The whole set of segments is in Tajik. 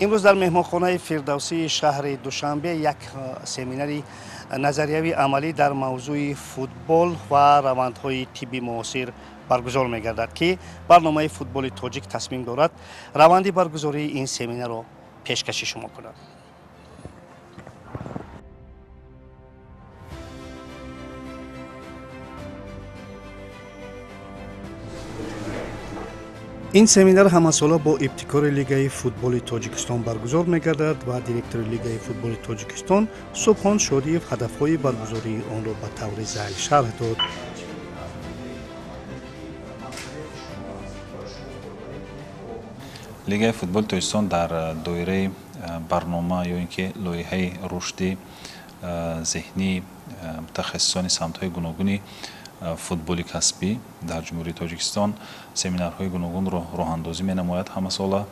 Имрӯз дар меҳмонхонаи Фирдавсии шаҳри Душанбе як семинари назариявии амалӣ дар мавзӯи футбол ва равандҳои тибби муосир баргузор мегардад, ки барномаи футболи тоҷик тасмим дорад раванди баргузории ин семинарро пешкаши шумо кунад. Ин семинар ҳамасола бо ибтикори Лигаи футболи Тоҷикистон баргузор мегардад ва директори Лигаи футболи Тоҷикистон Субҳон Шодиев ҳадафҳои баргузории онро ба таври зайл шарҳ дод. Лигаи футболи Тоҷикистон дар доираи барнома ё ин ки лоиҳаи рушди зеҳнии мутахассисони самтҳои гуногуни футболи касбӣ дар Ҷумҳурии Тоҷикистон семинарҳои гуногунро роҳандозӣ менамояд ҳамасола.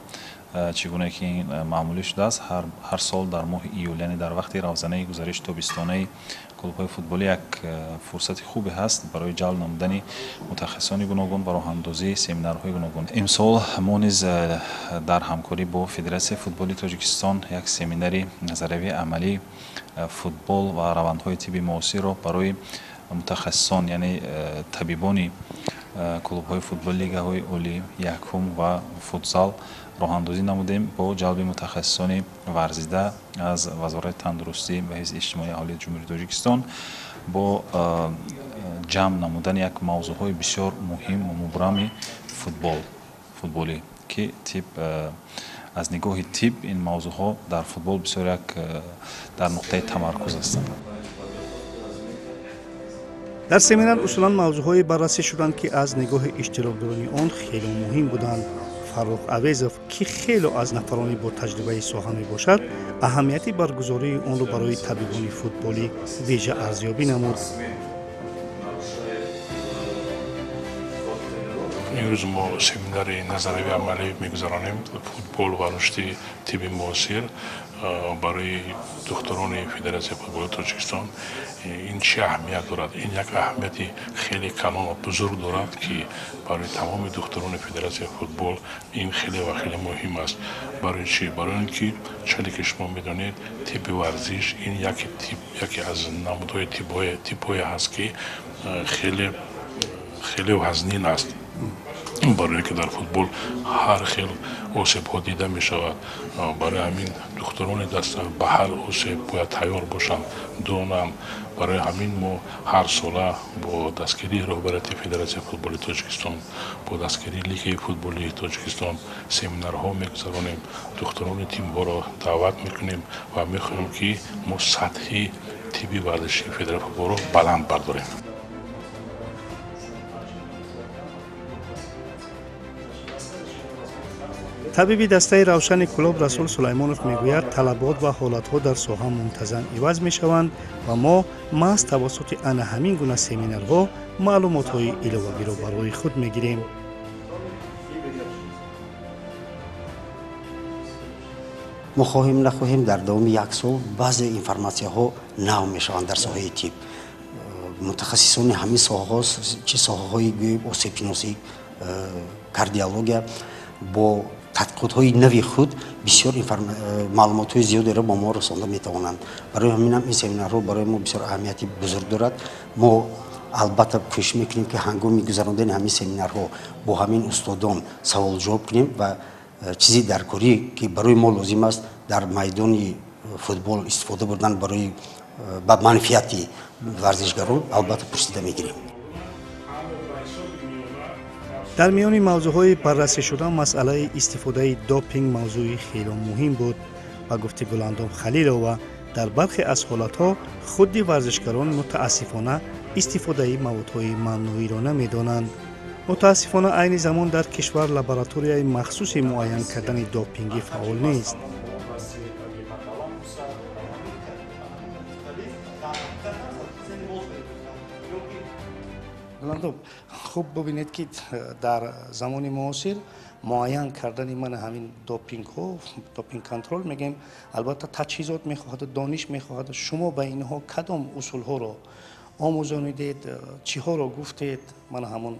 Чӣ гуна ки ин маъмулӣ шудааст, ҳар сол дар моҳи июл, яъне дар вақти равзанаи гузариши тобистонаи клубҳои футболӣ як фурсати хубе ҳаст барои ҷалб намудани мутахассисони гуногун ва роҳандозии семинарҳои гуногун. Имсол мо низ дар ҳамкорӣ бо Федератсияи футболи Тоҷикистон як семинари назариявии амалӣ футбол ва равандҳои тибби муосирро барои мутахассисон, яъне табибони клубҳои футболи лигаҳои олӣ, якум ва футзал роҳандозӣ намудем бо ҷалби мутахассисони варзида аз Вазорати тандурустӣ ва ҳифзи иҷтимоии аҳолии Ҷумҳурии Тоҷикистон бо ҷамъ намудани як мавзӯъҳои бисёр муҳим ва мубрами футболӣ, ки тиб аз нигоҳи тиб ин мавзӯъҳо дар футбол бисёр як дар нуқтаи тамаркуз ҳастанд. Дар семинар усулан мавзӯъҳое баррасӣ шуданд, ки аз нигоҳи иштирокдорони он хело муҳим буданд. Фаррух Авезов, ки хело аз нафарони бо таҷрибаи соҳа мебошад, аҳамияти баргузории онро барои табибони футболӣ вижа арзёбӣ намуд. Имрӯз мо семинари назариявии амалӣ мегузаронем футбол ва рушди тибби муосир барои духтурони Федератсияи футболи Тоҷикистон. Ин чӣ аҳамият дорад? Ин як аҳамияти хеле калон ва бузург дорад, ки барои тамоми духтурони Федератсияи футбол ин хеле ва хеле муҳим аст. Барои чӣ? Барои он ки чале ки шумо медонед, тибби варзиш ин яке аз намудҳои тибҳое ҳаст, ки хеле хеле вазнин аст. Барои ки дар футбол ҳар хел осебҳо дида мешавад. Барои ҳамин духтурони даста ба ҳар осеб бояд тайёр бошанд, донанд. Барои ҳамин мо ҳар сола бо дастгирии роҳбарияти Федератсияи футболи Тоҷикистон, бо дастгирии Лигаи футболии Тоҷикистон семинарҳо мегузаронем, духтурони тимҳоро даъват мекунем ва мехоҳем, ки мо сатҳи тибби варзишии федератсияи футболро баланд бардорем. Табиби дастаи Равшани Кӯлоб Расул Сулаймонов мегӯяд, талабот ва ҳолатҳо дар соҳа мунтазам иваз мешаванд ва мо маҳз тавассути ана ҳамин гуна семинарҳо маълумотҳои иловагиро барои худ мегирем. Мо хоҳем нахоҳем дар давоми як сол баъзе информатсияҳо нав мешаванд дар соҳаи тиб. Мутахассисони ҳамин соҳаҳо, чӣ соҳаҳои гӯем осебшиносӣ, кардиология, бо тадқиқотҳои нави худ бисёр маълумотҳои зиёдеро ба мо расонда метавонанд. Барои ҳаминам ин семинарҳо барои мо бисёр аҳамияти бузург дорад. Мо албатта кӯшиш мекунем, ки ҳангоми гузарондани ҳамин семинарҳо бо ҳамин устодон саволҷавоб кунем ва чизи даркорӣ, ки барои мо лозим аст дар майдони футбол истифода бурдан барои ба манфиати варзишгарон, албатта пурсида мегирем. Дар миёни мавзӯъҳои баррасӣшуда масъалаи истифодаи допинг мавзӯи хело муҳим буд. Ба гуфти Гуландом Халилова, дар бархе аз ҳолатҳо худи варзишгарон мутаассифона истифодаи маводҳои мамнӯиро намедонанд. Мутаассифона, айни замон дар кишвар лабораторияи махсуси муайян кардани допингӣ фаъол нест. Гуландом, хуб бубинед, ки дар замони муосир муайян кардани мана ҳамин допингҳо, допинг контрол мегӯем, албатта таҷҳизот мехоҳаду дониш мехоҳад. Шумо ба инҳо кадом усулҳоро омӯзонидед, чиҳоро гуфтед, мана ҳамон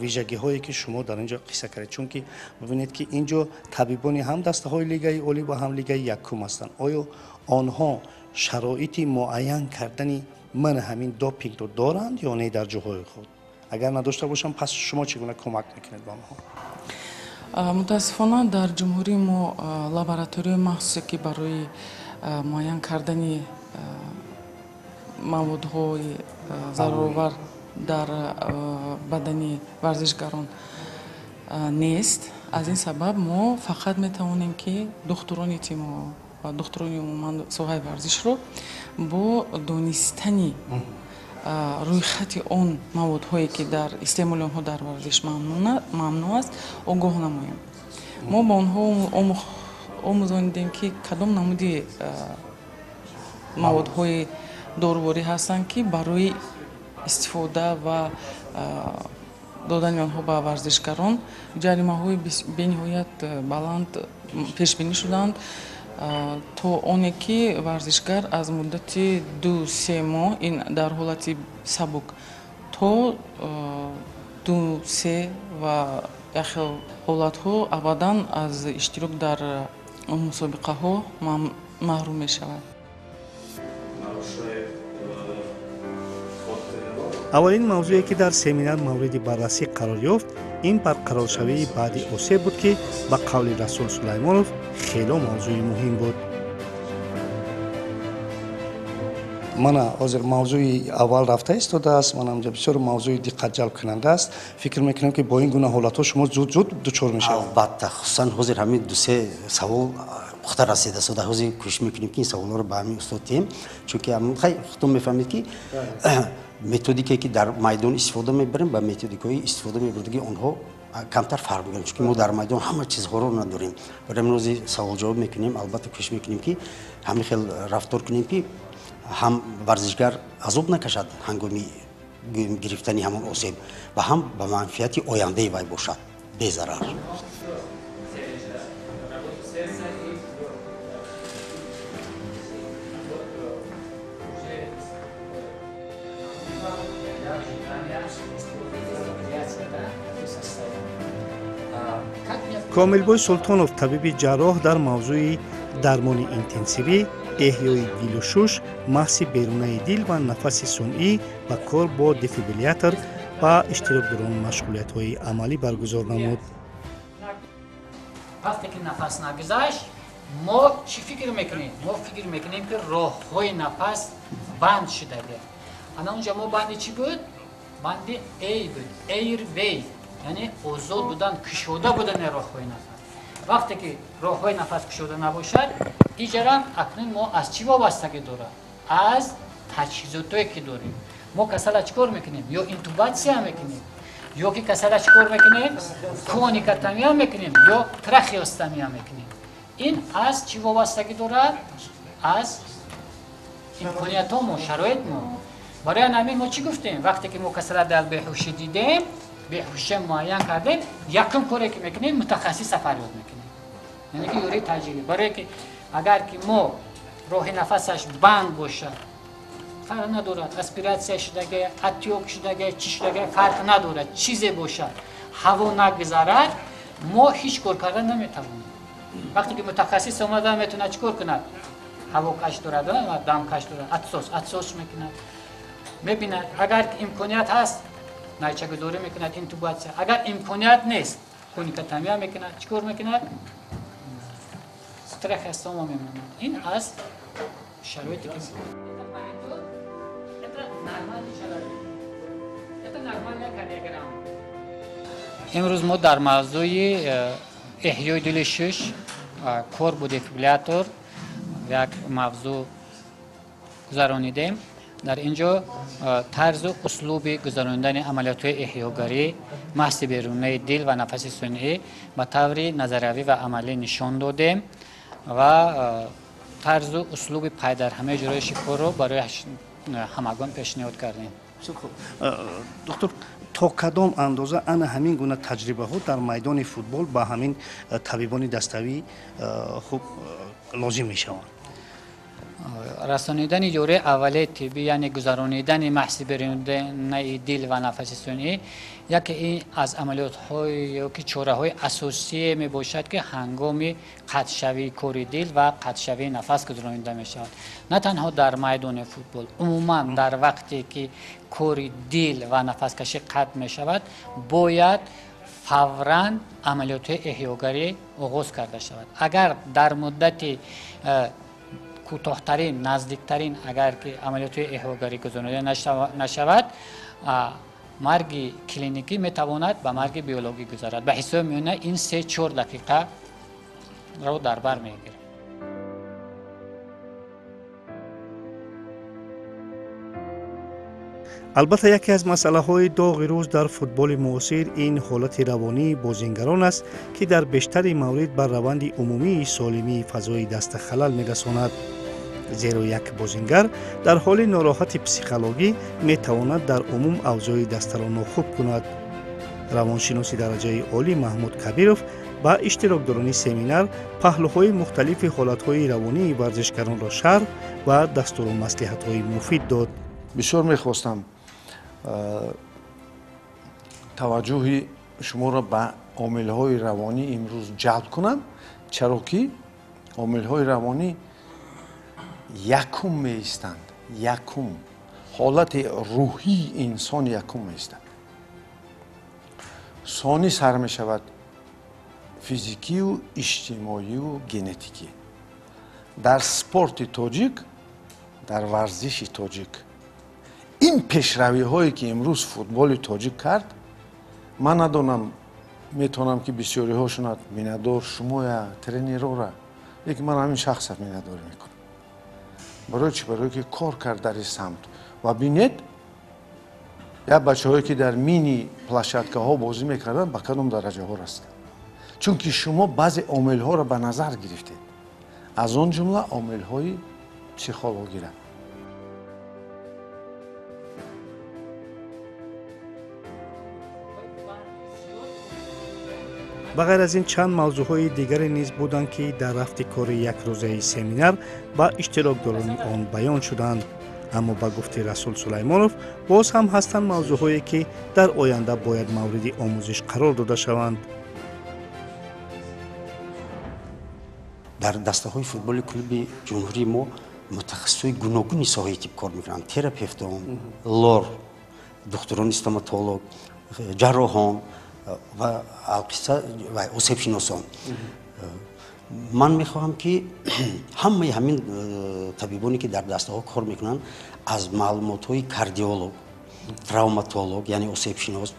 вижагиҳое ки шумо дар ин ҷо қисса кардед, чунки бибинед ки ин ҷо табибони ҳам дастаҳои лигаи олӣ ва ҳам лигаи якум ҳастанд. Оё онҳо шароити муайян кардани ман ҳамин допингро доранд ё не дар ҷоҳои худ? Агар надошта бошанд, пас шумо чӣ гуна кӯмак мекунед ба онҳо? Мутаассифона, дар ҷумҳурии мо лабораторияи махсусе, ки барои муайян кардани маводҳои заруровар дар бадани варзишгарон нест. Аз ин сабаб мо фақат метавонем, ки духтурони тимҳо ва духтурони умуман соҳаи варзишро бо донистани рӯйхати он маводҳое, ки дар истеъмоли онҳо дар варзиш мамнӯъ аст, огоҳ намоем. Мо ба онҳо омӯзонидем, ки кадом намуди маводҳои доруворӣ ҳастанд, ки барои истифода ва додани онҳо ба варзишгарон ҷаримаҳои бениҳоят баланд пешбинӣ шуданд, то оне ки варзишгар аз муддати 2-3 моҳ, ин дар ҳолати сабук, то 2-3 ва якхел ҳолатҳо абадан аз иштирок дар мусобиқаҳо маҳрум мешавад. Аввалин мавзӯе, ки дар семинар мавриди баррасӣ қарор ёфт, ин барқароршавии баъди осеб буд, ки ба қавли Расул Сулаймонов хело мавзӯи муҳим буд. Мана ҳозир мавзӯи аввал рафта истодааст. Мана инҷа бисёр мавзӯи диққатҷалбкунанда аст. Фикр мекунам, ки бо ин гуна ҳолатҳо шумо зуд зуд дучор мешавед. Албатта, хусусан ҳозир ҳамин 2-3 савол пухта расида шуда. Ҳозир кӯшиш мекунем, ки ин саволҳоро ба ҳамин устод диҳем, чунки хай худтон мефаҳмед, ки методикае, ки дар майдон истифода мебарем, ба методикаҳои истифода мебурдаги онҳо камтар фарқ мекунем, чунки мо дар майдон ҳама чизҳоро надорем. Барои ҳамин ҳозир саволҷавоб мекунем. Албатта, кӯшиш мекунем, ки ҳамин хел рафтор кунем, ки ҳам варзишгар азоб накашад ҳангоми гирифтани ҳамон осеб ва ҳам ба манфиати ояндаи вай бошад, безарар. Комилбой Султонов, табиби ҷарроҳ, дар мавзӯи дармони интенсивӣ, эҳёи дилу шуш, маҳси берунаи дил ва нафаси сунъӣ ва кор бо дефибриллятор ба иштирокдорон машғулиятҳои амалӣ баргузор намуд. Вақте ки нафас нагузашт, мо чӣ фикр мекунем? Мо фикр мекунем, ки роҳҳои нафас банд шудага. Ана унҷа мо банди чӣ буд? Банди эй буд, airway, яъне озод будан, кушода будани роҳҳои нафас. Вақте ки роҳҳои нафас кушода набошад, иҷарам акнун мо аз чӣ вобастагӣ дорад? Аз таҷҳизотое ки дорем. Мо касала чӣ кор мекунем? Ё интубатсия мекунем, ё ки касала чӣ кор мекунем? Коникотомия мекунем ё трахеостомия мекунем. Ин аз чӣ вобастагӣ дорад? Аз имкониятҳомо, шароитмо. Барои ҳамин мо чӣ гуфтем? Вақте ки мо касала дар беҳушӣ дидем, беҳушия муайян кардем, якум коре ки мекунем, мутахассиса фарёд мекунем, яъне ки ёрии таҷрибӣ. Барое ки агар ки мо роҳи нафасаш банд бошад, фарқ надорад, аспиратсия шудага, атёк шудага, чӣ шудага, фарқ надорад, чизе бошад, ҳаво нагузарад, мо ҳеҷ кор карда наметавонем. Вақте ки мутахассис омада, метавонад чӣ кор кунад? Ҳавокаш дорад, дамкаш дорад, атсос мекунад, мебинад. Агар имконият ҳаст, найчагузорӣ мекунад, интубатсия. Агар имконият нест, коникотомия мекунад. Чӣ кор мекунад? Трахеостома мемонад. Ин аз шароите ки имрӯз мо дар мавзӯи эҳёи дили шуш, кор бо дефибриллятор як мавзӯъ гузаронидем. Дар ин ҷо тарзу услуби гузаронидани амалиётҳои эҳёгарӣ, маҳси берунаи дил ва нафаси сунъӣ ба таври назариявӣ ва амалӣ нишон додем ва тарзу услуби пайдарҳамаи иҷроиши корро барои ҳамагон пешниҳод кардем. Доктор, то кадом андоза ана ҳамин гуна таҷрибаҳо дар майдони футбол ба ҳамин табибони даставӣ хуб лозим мешаванд? Расонидани ёрии аввалияи тиббӣ, яъне гузаронидани маҳзи берунаи дил ва нафаси сунъӣ, яке ин аз амалиётҳои ёки чораҳои асосие мебошад, ки ҳангоми қатъшавии кори дил ва қатъшавии нафас гузаронида мешавад. На танҳо дар майдони футбол, умуман дар вақте ки кори дил ва нафаскашӣ қатъ мешавад, бояд фавран амалиётҳои эҳёгарӣ оғоз карда шавад. Агар дар муддати кӯтоҳтарин, наздиктарин, агар ки амалиётҳои эҳёгарӣ гузаронида нашавад, марги клиникӣ метавонад ба марги биологӣ гузарад. Ба ҳисоби миёна ин 3-4 дақиқаро дар бар мегирад. Албатта, яке аз масъалаҳои доғи рӯз дар футболи муосир ин ҳолати равонии бозингарон аст, ки дар бештари маврид бар раванди умумии солимии фазои даста халал мерасонад. Зеро як бозингар дар ҳоли нороҳати психологӣ метавонад дар умум авзои дастаро нохуб кунад. Равоншиноси дараҷаи олӣ Маҳмуд Кабиров ба иштирокдорони семинар паҳлӯҳои мухталифи ҳолатҳои равонии варзишгаронро шарҳ ва дастуру маслиҳатҳои муфид дод. Бисёр мехостам таваҷҷӯҳи шуморо ба омилҳои равонӣ имрӯз ҷалб кунам, чаро ки омилҳои равонӣ якум меистанд. Якум ҳолати рӯҳии инсон якум меистад. Сонӣ сар мешавад физикию иҷтимоию генетикӣ. Дар спорти тоҷик, дар варзиши тоҷик ин пешравиҳое ки имрӯз футболи тоҷик кард, ман надонам, метавонам ки бисёриҳошонат миннатдор шумоя, тренерора, лекин ман ҳамин шахсат миннатдорӣ мекунам. Барои чӣ? Барое ки кор кард дар ин самт. Ва бинед, як бачаҳое ки дар мини площадкаҳо бозӣ мекарданд, ба кадом дараҷаҳо расиданд. Чунки шумо баъзе омилҳоро ба назар гирифтед, аз он ҷумла омилҳои психологира. Ба ғайр аз ин чанд мавзӯъҳои дигаре низ буданд, ки дар рафти кори якрӯзаи семинар ба иштирокдорони он баён шуданд. Аммо ба гуфти Расул Сулаймонов, боз ҳам ҳастанд мавзӯъҳое, ки дар оянда бояд мавриди омӯзиш қарор дода шаванд. Дар дастаҳои футболи клуби ҷумҳурии мо мутахассисои гуногуни соҳаи тиб кор мекунанд: терапевтон, лор, духтурони стоматолог, ҷарроҳон ва алқисса ва осебшиносон. Ман мехоҳам, ки ҳамаи ҳамин табибоне, ки дар дастаҳо кор мекунанд, аз маълумотҳои кардиолог, травматолог, яъне осебшинос,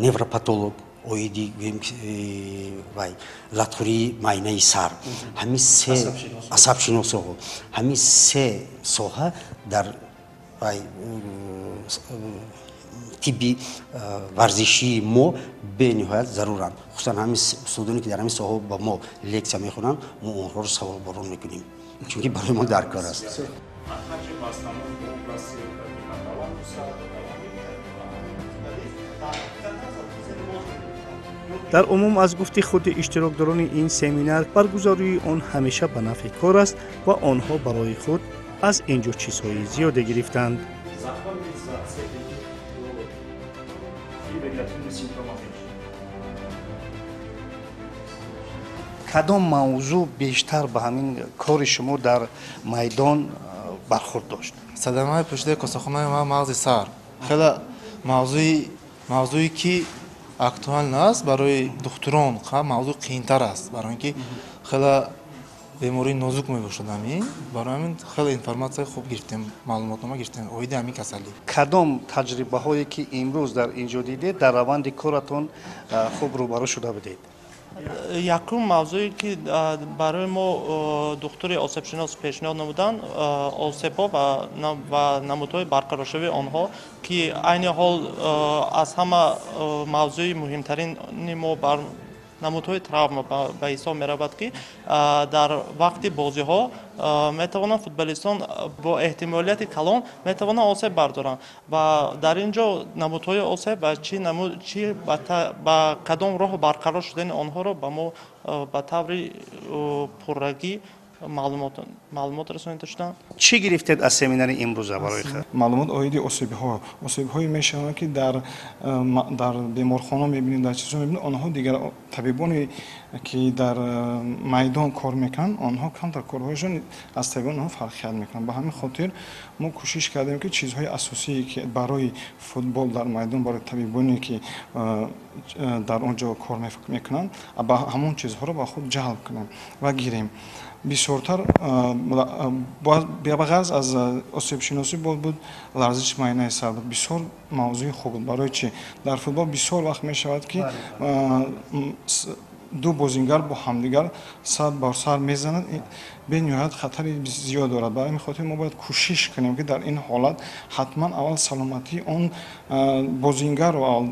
невропатолог оиди вай латхӯрии майнаи сар, ҳамин се асабшиносҳо, ҳамин се соҳа дар вай тибби варзишии мо бениҳоят заруранд. Хусусан ҳамин устодоне, ки дар ҳамин соҳа ба мо лексия мехонанд, мо онҳоро саволборон мекунем, чунки барои мо даркор аст. Дар умум, аз гуфти худи иштирокдорони ин семинар, баргузории он ҳамеша ба нафъи кор аст ва онҳо барои худ аз ин ҷо чизҳои зиёде гирифтанд. Кадом мавзӯъ бештар ба ҳамин кори шумо дар майдон бархӯрд дошт? Садамаи пӯшидаи косахонаи ва мағзи сар хеле мавзӯе ки актуал аст барои духтурон, мавзӯъ қийинтар аст, барои ин ки хеле бемории нозук мебошад. Ҳамин барои ҳамин хеле информатсияи хуб гирифтем, маълумотнома гирифтем оиди ҳамин касалӣ. Кадом таҷрибаҳое ки имрӯз дар ин ҷо дидед, дар раванди коратон хуб рӯбарӯ шуда будед? Якум мавзӯе ки барои мо духтури осебшинос пешниҳод намуданд, осебҳо ва намудҳои барқароршавии онҳо, ки айни ҳол аз ҳама мавзӯи муҳимтарини мо бар намудҳои травма ба ҳисоб меравад, ки дар вақти бозиҳо метавонанд футболистон бо эҳтимолияти калон метавонанд осеб бардоранд ва дар ин ҷо намудҳои осеб ва чи ба кадом роҳ барқарор шудани онҳоро ба мо ба таври пуррагӣ Маълумот расонида шуданд. Чӣ гирифтед аз семинари имрӯза барои худ? Маълумот оиди осебҳо. Осебҳое мешаванд, ки дар беморхона мебинем, дар чизҳо мебинем, онҳо дигар табибоне ки дар майдон кор мекунанд, онҳо камтар корҳояшон аз табибон онҳо фарқият мекунанд. Ба ҳамин хотир мо кӯшиш кардем, ки чизҳои асосие ки барои футбол дар майдон, барои табибоне ки дар он ҷо кор мекунанд, ба ҳамон чизҳоро ба худ ҷалб кунем ва гирем. Бисёртар ба ғарз аз осебшиносӣ буд ларзиши майнаи сар буд. Бисёр мавзӯи хуб буд. Барои чӣ? Дар футбол бисёр вақт мешавад, ки ду бозингар бо ҳамдигар сар бар сар мезананд, бениҳоят хатари зиёд дорад. Ба ҳамин хотир мо бояд кӯшиш кунем, ки дар ин ҳолат ҳатман аввал саломатии он бозингарро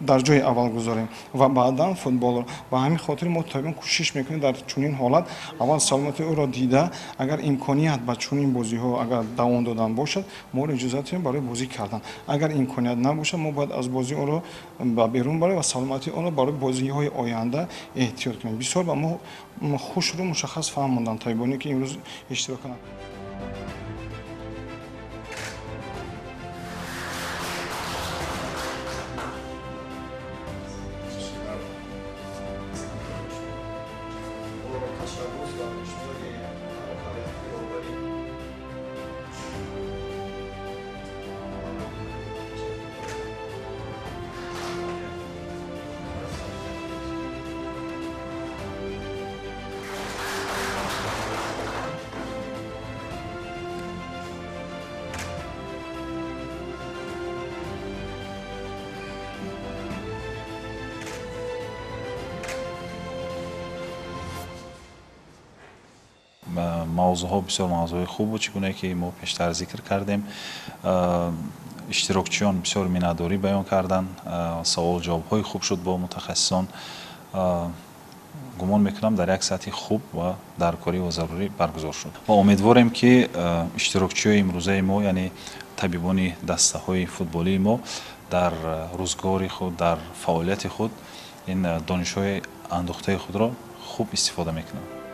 дар ҷои аввал гузорем ва баъдан футболро. Ба ҳамин хотир мо табибон кӯшиш мекунем дар чунин ҳолат аввал саломатии ӯро дида, агар имконият ба чунин бозиҳо агар давом додан бошад, моро иҷозат диҳем барои бозӣ кардан. Агар имконият набошад, мо бояд аз бозӣ ӯро ба берун барем ва саломатии онро барои бозиҳои оянда эҳтиёт кунем. Бисёр ба мо хушрӯ мушаххас фаҳмонданд табибоне, ки имрӯз иштирок кунанд. Мавзӯъҳо бисёр мавзӯъҳои хуб буд, чӣ гуна ки мо пештар зикр кардем. Иштирокчиён бисёр миннатдорӣ баён карданд, савол ҷавобҳои хуб шуд бо мутахассисон. Гумон мекунам дар як сатҳи хуб ва даркорӣ ва зарурӣ баргузор шуд. Ва умедворем, ки иштирокчиёи имрӯзаи мо, яъне табибони дастаҳои футболии мо, дар рӯзгори худ, дар фаъолияти худ ин донишҳои андӯхтаи худро хуб истифода мекунанд.